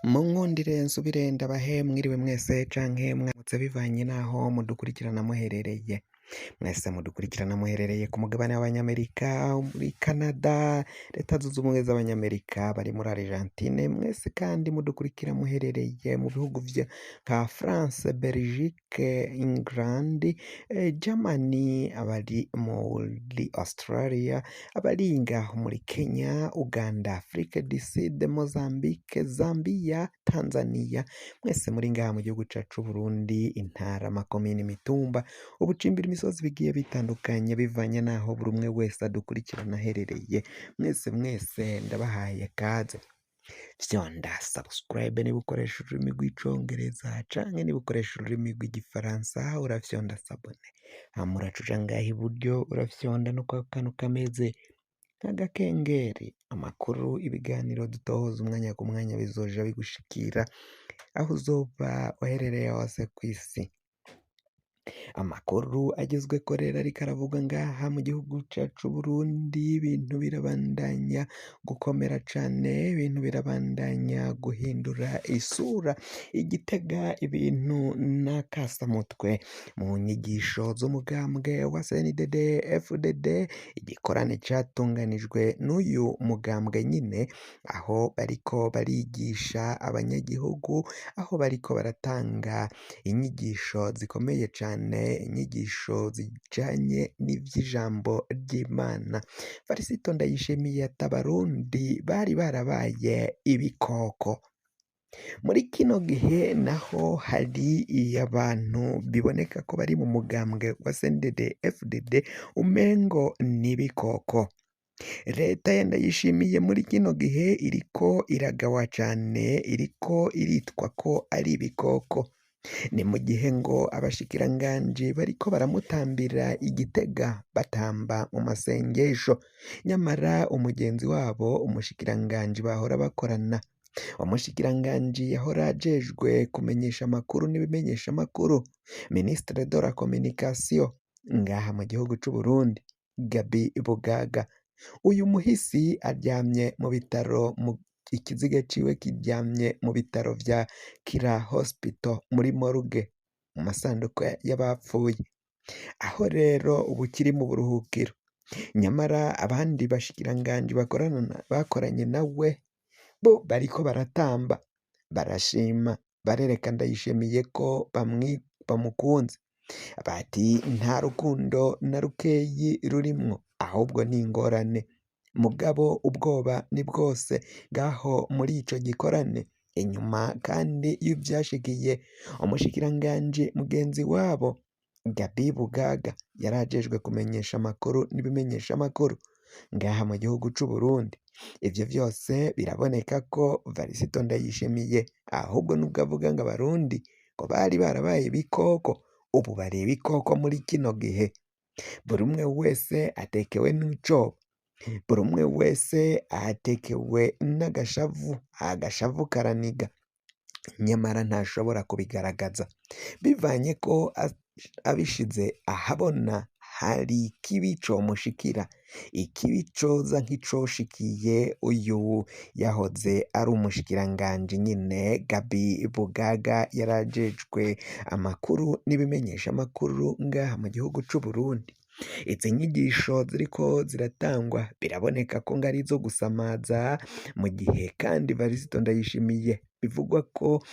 Munkundire nsubire ndabahe mwiriwe mwese canke mwaramutse bivanye n'aho mudukurikirana muherereye. Mwese mudukurikirana muherereye ku mugabane w'Abanyamerika, muri Canada, Leta Zunze Ubumwe z'Abanyamerika, bari muri Argentine, mwese kandi mudukurikira muherereye mu bihugu vya nka France, Belgique, England, Germany, abari muri Australia, abari ngaho muri Kenya, Uganda, Afrique du Sud, Mozambique, Zambia, Tanzania, mwese muri ngaha mu gihugu cacu c'Uburundi, intara, amakomine, imitumba, ubucimbira imisozi bigiye bitandukanye bivanye n'aho buri umwe wese adukurikirana aherereye, mwese mwese ndabahaye kaze. Fyonda subscribe niba ukoresha ururimi rw'icongereza canke niba ukoresha ururimi rw'igifaransa urafyonda s'abonner, hama uraca uja ngaha iburyo urafyonda no kwa kantu kameze nk'agakengeri, amakuru, ibiganiro dutohoza umwanya ku mwanya bizoja bigushikira aho uzoba uherereye hose kw'isi. Amakuru agezweko rero ariko aravugwa ngaha mu gihugu cacu c'Uburundi, ibintu birabandanya gukomera cane, ibintu birabandanya guhindura isura, Igitega ibintu n'akasamutwe. Mu nyigisho z'umugambwe wa CNDD FDD, igikorane catunganijwe n'uyu mugambwe nyine, aho bariko barigisha abanyagihugu, aho bariko baratanga inyigisho zikomeye cane, inyigisho zijanye n'ivy'ijambo ry'Imana. Varisito Ndayishimiye ati abarundi bari barabaye ibikoko. Muri kino gihe naho hari abantu biboneka ko bari mu mugambwe wa CNDD FDD umengo n'ibikoko. Leta ya Ndayishimiye muri kino gihe iriko iragawa cane, iriko iritwa ko ari ibikoko. Ni mu gihe ngo abashikiranganji bariko baramutambira i Gitega batamba mu masengesho, nyamara umugenzi wabo umushikiranganji bahora bakorana, umushikiranganji yahora ajejwe kumenyesha amakuru n'ibimenyeshamakuru, ministre de la communication ngaha mu gihugu c'Uburundi, Gaby Bugaga, uyu muhisi aryamye mu bitaro mu ikiziga ciwe kiryamye mu bitaro vya Kira Hospital muri morgue mu masanduku y'abapfuye, aho rero ubu kiri mu buruhukiro, nyamara abandi bashikiranganji bakoranye nawe bo bariko baratamba, barashima, barereka Ndayishimiye ko bamukunze, bati nta rukundo na rukeyi rurimwo ahubwo ni ingorane, mugabo ubwoba ni bwose ngaho muri ico gikorane, inyuma kandi y'ivyashikiye umushikiranganji mugenzi wabo Gaby Bugaga yari ajejwe kumenyesha amakuru n'ibimenyeshamakuru ngaha mu gihugu c'Uburundi, ivyo vyose biraboneka ko Varisito Ndayishimiye ahubwo nubwo avuga ngo abarundi ngo bari barabaye ibikoko, ubu bari ibikoko muri kino gihe, buri umwe wese atekewe n'icoba, buri umwe wese atekewe n'agashavu, agashavu karaniga, nyamara ntashobora kubigaragaza, bivanye ko abishize ahabona hari ikibi comushikira, ikibi coza nk'icoshikiye uyu yahoze ari umushikiranganji nyine Gaby Bugaga yari ajejwe amakuru n'ibimenyeshamakuru ngaha mu gihugu c'Uburundi. Izi nyigisho ziriko ziratangwa biraboneka ko ngo ari izo gusamaza, mu gihe kandi Varisito Ndayishimiye bivugwa ko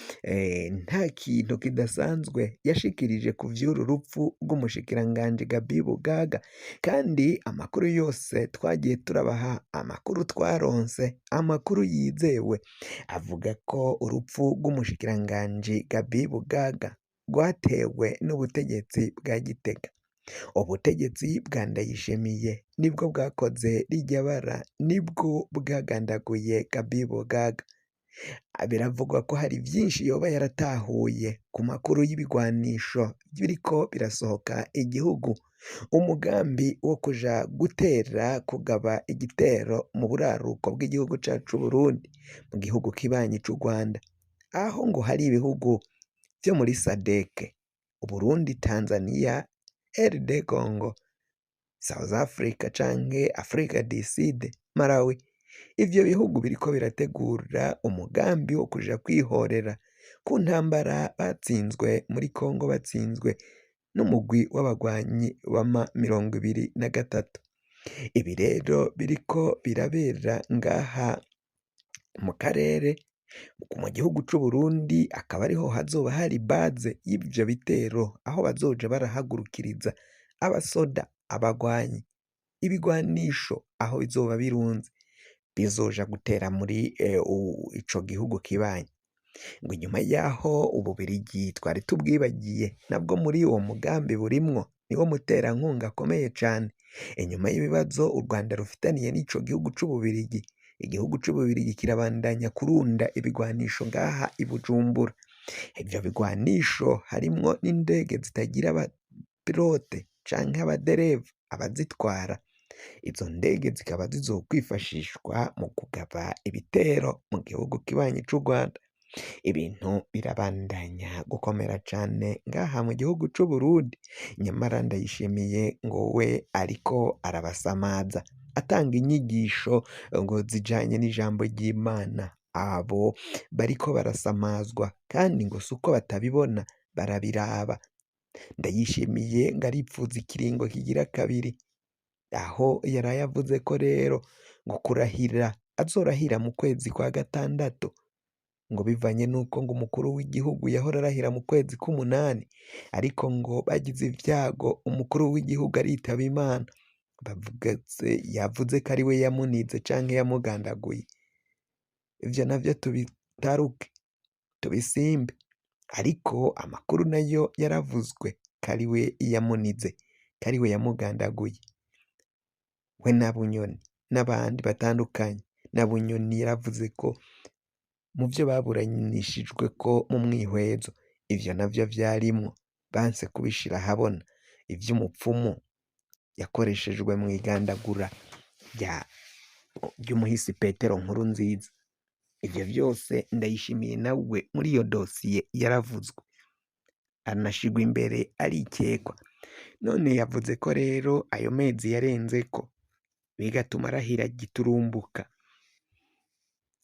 nta kintu kidasanzwe yashikirije ku vy'uru rupfu rw'umushikiranganji Gaby Bugaga, kandi amakuru yose twagiye turabaha, amakuru twaronse, amakuru yizewe, avuga ko urupfu rw'umushikiranganji Gaby Bugaga rwatewe n'ubutegetsi bwa Gitega. Ubutegetsi bwa Ndayishimiye nibwo bwakoze rirya bara, nibwo bwagandaguye Gaby Bugaga. Biravugwa ko hari vyinshi yoba yaratahuye ku makuru y'ibigwanisho biriko birasohoka igihugu, umugambi wo kuja gutera kugaba igitero mu buraruko bw'igihugu cacu c'Uburundi, mu gihugu kibanyi c'Urwanda, aho ngo hari ibihugu vyo muri SADC, Uburundi, Tanzania, RD Congo, South Africa canke Africa du Sud, Malawi. Ivyo bihugu biriko birategura umugambi wo kuja kwihorera ku ntambara batsinzwe muri Kongo batsinzwe n'umugwi w'abagwanyi w'ama 23. Ibi rero biriko birabera ngaha mu karere mu gihugu c'Uburundi akaba ariho hazoba hari baze y'ivyo bitero aho bazoja barahagurukiriza abasoda, abagwanyi, ibigwanisho aho bizoba birunze bizoja gutera muri ico gihugu kibanyi. Ngo inyuma yaho Ububirigi twari tubwibagiye nabwo muri uwo mugambi burimwo niwo muterankunga akomeye cane. Inyuma y'ibibazo u Rwanda rufitaniye n'ico gihugu c'Ububirigi, igihugu c'Ububirigi kirabandanya kurunda ibigwanisho ngaha i Bujumbura. Ivyo bigwanisho harimwo n'indege zitagira abapilote canke abadereva, abazitwara. Izo ndege zikaba zizokwifashishwa mu kugaba ibitero mu gihugu kibanyi c'u Rwanda. Ibintu birabandanya gukomera cane ngaha mu gihugu c'Uburundi, nyamara Ndayishimiye ngo we ariko arabasamaza atanga inyigisho ngo zijanye n'ijambo ry'Imana. Abo bariko barasamazwa kandi ngo suko batabibona barabiraba. Ndayishimiye ngo aripfuza ikiringo kigira kabiri, aho yaraye avuze ko rero ngo kurahira azorahira mu kwezi kwa gatandatu, ngo bivanye n'uko ngo umukuru w'igihugu yahora arahira mu kwezi k'umunani, ariko ngo bagize ivyago umukuru w'igihugu aritaba Imana, yavuze ko ari we yamunize canke yamugandaguye. Ivyo navyo tubitaruke tubisimbe, ariko amakuru nayo yaravuzwe ko ari we yamunize, ko ari we yamugandaguye, we na Bunyoni n'abandi batandukanye. Na Bunyoni yaravuze ko mu vyo baburanishijwe ko mu mwihwezo ivyo navyo vyarimwo, banse kubishira ahabona, ivy'umupfumu yakoreshejwe mw'igandagura ry'umuhisi Petero Nkurunziza. Ivyo vyose Ndayishimiye nawe muri iyo dosiye yaravuzwe, anashigwa imbere arikekwa. None yavuze ko rero ayo mezi yarenzeko bigatuma arahira giturumbuka.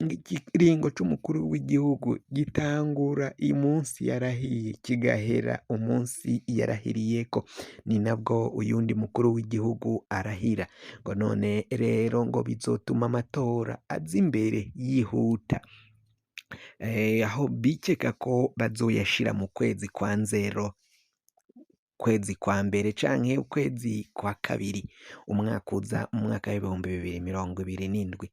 Ikiringo c'umukuru w'igihugu gitangura umunsi yarahiye kigahera umunsi yarahiriyeko, ni nabwo uyundi mukuru w'igihugu arahira. Ngo none rero ngo bizotuma amatora aza imbere yihuta, aho bikeka ko bazoyashira mu kwezi kwa nzero, ukwezi kwa mbere canke ukwezi kwa kabiri umwaka uza, mu mwaka w'2027.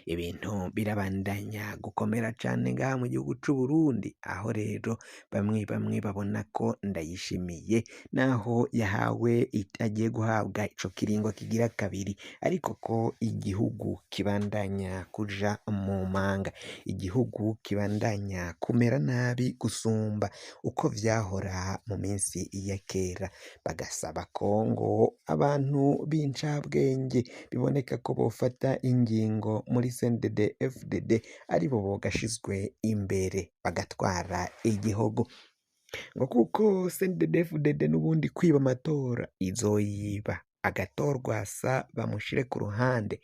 Ibintu birabandanya gukomera cane ngaha mu gihugu c'Uburundi, aho rero bamwe bamwe babona ko Ndayishimiye naho yahawe agiye guhabwa ico kiringo kigira kabiri, ariko ko igihugu kibandanya kuja mu manga, igihugu kibandanya kumera nabi gusumba uko vyahora mu minsi ya kera. Bagasaba ko ngo abantu b'incabwenge biboneka ko bofata ingingo muri CNDD FDD aribo bogashizwe imbere bagatwara igihugu, ngo kuko CNDD FDD n'ubundi kwiba amatora izoyiba, agatorwasa bamushire ku ruhande,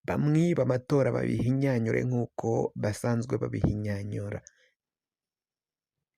bamwiba amatora babihinyanyure nk'uko basanzwe babihinyanyura.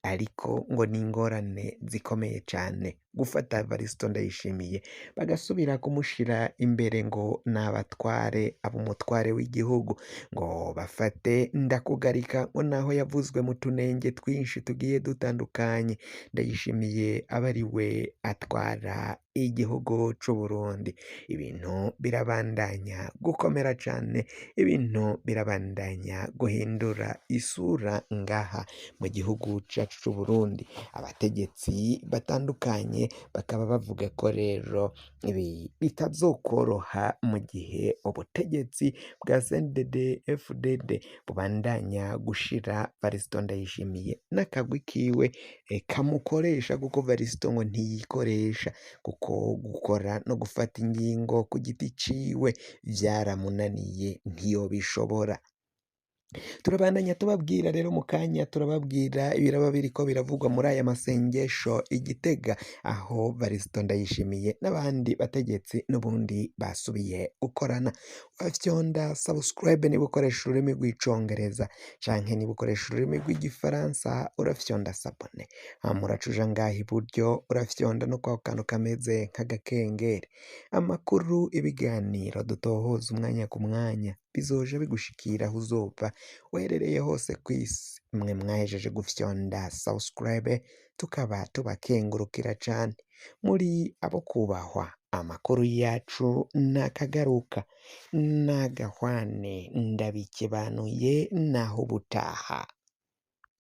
Ariko ngo ni ingorane zikomeye cane gufata Varisito Ndayishimiye bagasubira kumushira imbere ngo n'abatware aba umutware w'igihugu, ngo bafate Ndakugarika ngo naho yavuzwe mu tunenge twinshi tugiye dutandukanye, Ndayishimiye abe ari we atwara igihugu c'Uburundi. Ibintu birabandanya gukomera cane, ibintu birabandanya guhindura isura ngaha mu gihugu cacu c'Uburundi. Abategetsi batandukanye bakaba bavuga ko rero ibi bitazokoroha mu gihe ubutegetsi bwa CNDD FDD bubandanya gushira Varisito Ndayishimiye n'akagwi kiwe kamukoresha, kuko Varisito ngo ntiyikoresha, kuko gukora no gufata ingingo ku giti ciwe vyaramunaniye ntiyobishobora. Turabandanya tubabwira rero mu kanya turababwira ibiraba biriko biravugwa muri aya masengesho i Gitega, aho Varisito Ndayishimiye n'abandi bategetsi n'ubundi basubiye gukorana. Wafyonda subscribe niba ukoresha ururimi rw'icongereza canke niba ukoresha ururimi rw'igifaransa urafyonda s'abonner, hama uraca uja ngaha iburyo urafyonda no kwako kantu kameze nk'agakengeri. Amakuru, ibiganiro dutohoza umwanya ku mwanya bizoja bigushikira aho uzova uherereye hose kw'isi. Mwe mwahejeje gufyonda subscribe tukaba tubakengurukira cane, muri abo kubahwa. Amakuru yacu nakagaruka nagahwane, ndabikebanuye naho ubutaha.